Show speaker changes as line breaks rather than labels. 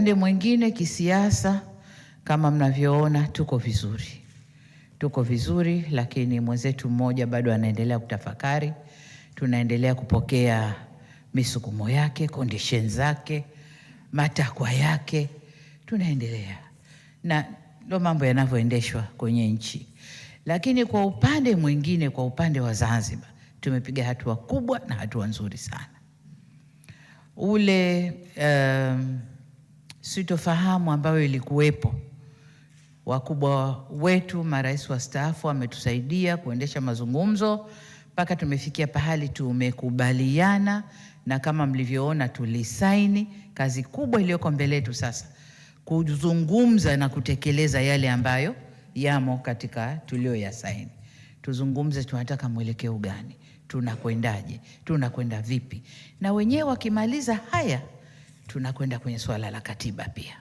upande mwingine, kisiasa, kama mnavyoona, tuko vizuri, tuko vizuri, lakini mwenzetu mmoja bado anaendelea kutafakari. Tunaendelea kupokea misukumo yake, conditions zake, matakwa yake, tunaendelea na ndo mambo yanavyoendeshwa kwenye nchi. Lakini kwa upande mwingine, kwa upande wa Zanzibar tumepiga hatua kubwa na hatua nzuri sana. Ule sitofahamu ambayo ilikuwepo, wakubwa wetu marais wastaafu wametusaidia kuendesha mazungumzo mpaka tumefikia pahali tumekubaliana, na kama mlivyoona tulisaini. Kazi kubwa iliyoko mbele yetu sasa kuzungumza na kutekeleza yale ambayo yamo katika tulioyasaini. Tuzungumze, tunataka mwelekeo gani, tunakwendaje, tunakwenda vipi, na wenyewe wakimaliza haya tunakwenda kwenye swala la katiba pia.